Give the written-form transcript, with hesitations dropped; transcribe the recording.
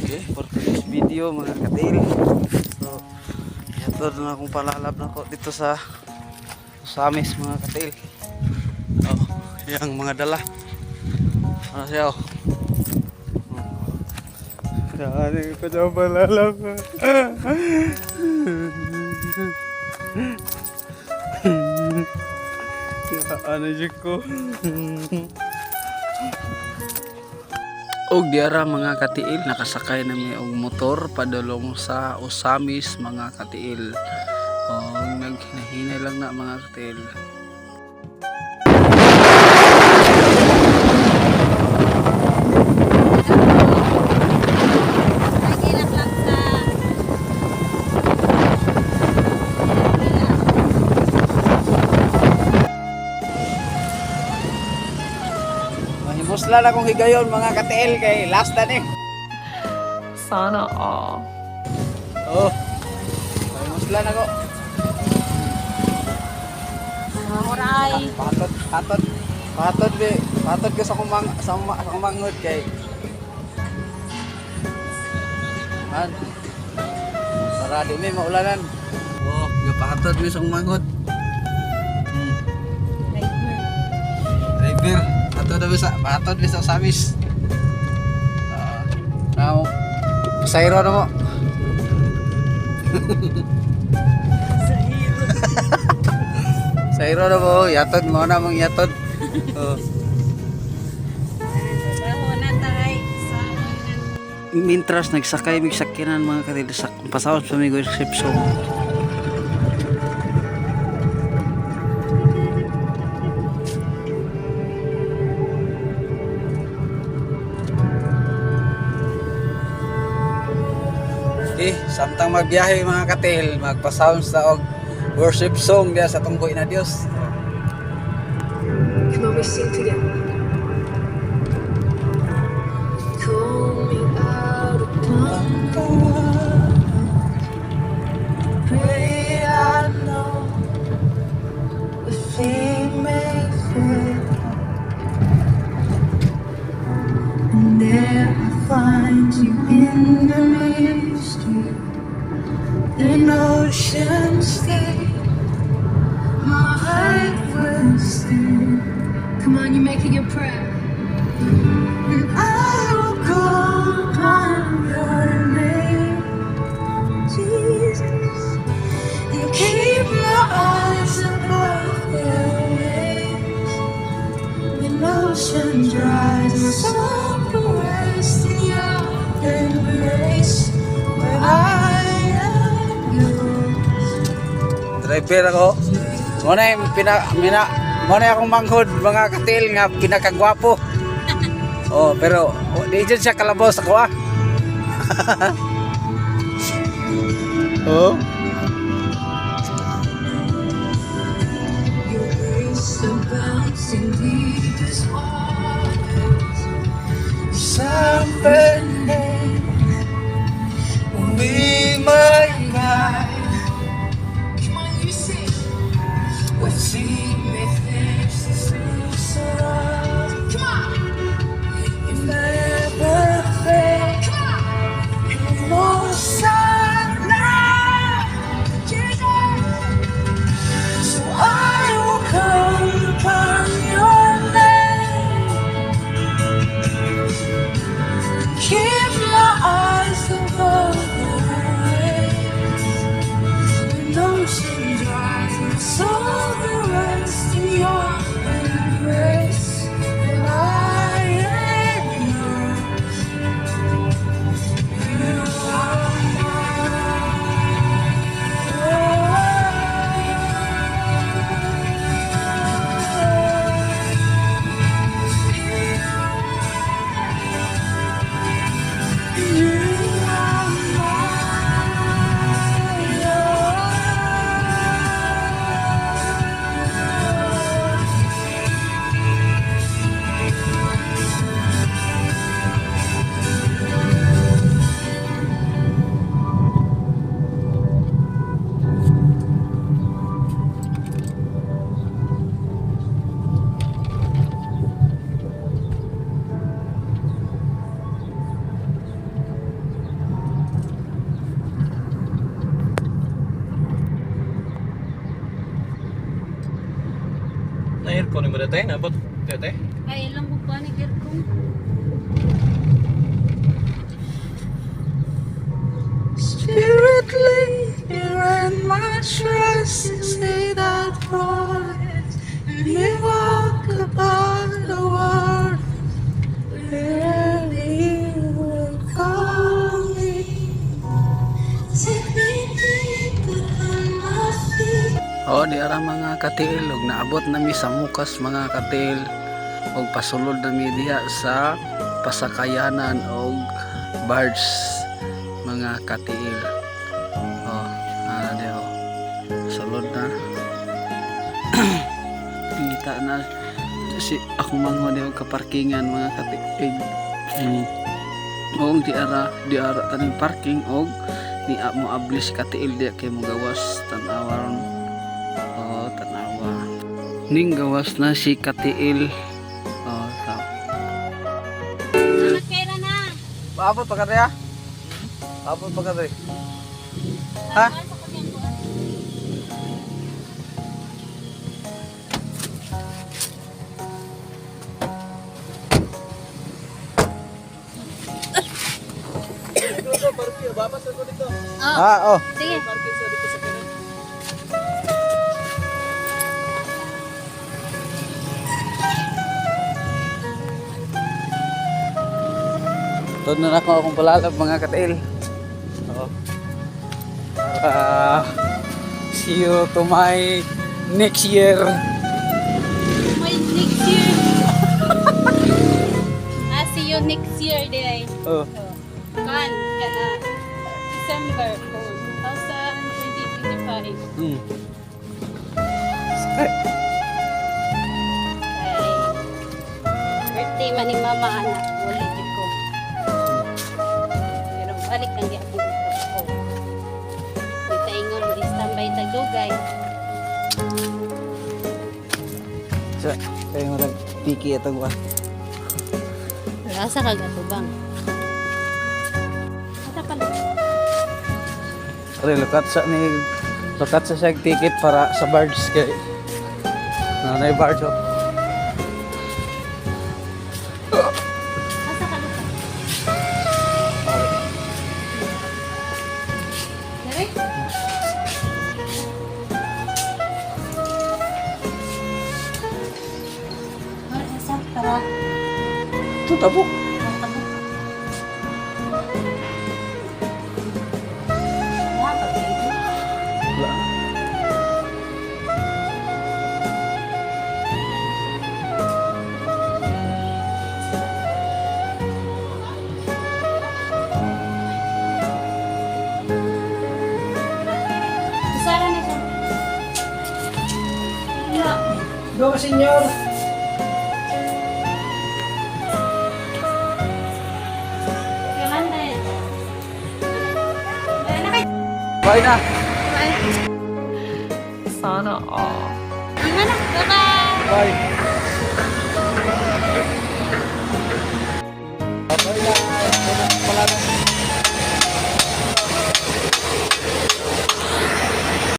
Okay, for today's video, mga katiil. So, ito na akong palalab na ko dito sa Ozamiz, mga katiil. Oh, yung mga dala. Ano siya, oh. Dali ko daw palalab. Ano siya ko? Og diara, mga katiil, nakasakay na mi og motor padulong sa Ozamiz, mga katiil. Og naghinay lang na, mga katiil. Nagilak lang sa Mahimosla na kong higayon, mga katiil, kay last na ni. Sana all. Oh. Mahimosla na ko. Muray. Patod, patod. Patod be, patod ko sa kumang sa kumangod kay. Man. Para di mi maulanan. Oh, gapatod mi sa kumangod. Driver, patod na sa patod mi sa Ozamiz. Ah, now, pasayro na mo. Sayro na mo, yatod mo na mong yatod. Oh. Na tayo sa Mintras nagsakay mig sakyanan, mga katiil, sa pasawat sa mig worship song. Eh, samtang magbiyahe, mga katiil, magpasound sa og worship song diya sa tunggoy na Dios. Come on, we sing together. Call me out upon the water. Great unknown, where feet may fail. And there I find you in the mystery. In oceans deep, my heart will still. Come on, you make it your prayer. And I will call upon your name, Jesus, and keep my eyes above the waves. When oceans rise, my soul will rest in your embrace. Where I am yours. Driver ako. Mo na yung pina, mina, mo na akong manghod, mga katiil, nga pinakagwapo. Oh, pero oh, di dyan siya kalabaw sa kuha. Oh. Your grace abounds in deepest waters. Something will be my guide. Come on, you sing. Where feet may fail, come on. You never fail. Come on. You won't stop now, Jesus. So I will call upon your name. Keep my eyes above the waves. When oceans rise, my soul will rest in your embrace. And I am yours. You are mine. Aircon mo dati, nabot dati. Ay, ilang buwan ni aircon. Spirit here in my trust, say that voice. Me walk about the world. Where you will call me. Take me deeper than my feet. Oh, di ara mga katiil og naabot nami sa Mukas, mga katiil, og pasulod nami diha sa pasakayanan og barge, mga katiil. Oh, ana di oh. Sulod na. Ngita na si ako mango di og kaparkingan, mga katiil. Og di ara taning parking og ni mo ablis katiil diya kay mo gawas tan-awa ron. Oo, tanawa. Ning gawas na si Katiil. Oo, tao. Kailan na? Paabot pa ka dre, ah? Paabot pa ka dre. Ha? Sa kanyang kuwan. Ah, oh. Sige. Tuod na ako akong palalab, mga katiil. Oo. Ah, see you to my next year. My next year. Ah, see you next year, day. Oh. Kan, kana. December 4, 2025. Kay, birthday man ni mama anak, wala jud ko. Pero balik lang di akong ko. May taingon mo standby tagdugay. So, kayo mo tiki itong ba? Asa ka gatubang? Asa pala? Re, lukat sa siyang ticket para sa barge kay nanay barge oh. Asa ka lupa? Dere? Wala sa para Ito tabok. matabok. Wala pa dito. Wala. Sara na siya. Wala. Go, senyor. Yolanda. Wala na kayo. Bye na. Bye. Sana all. Ang anak. Bye-bye. Bye. Bye na. Pala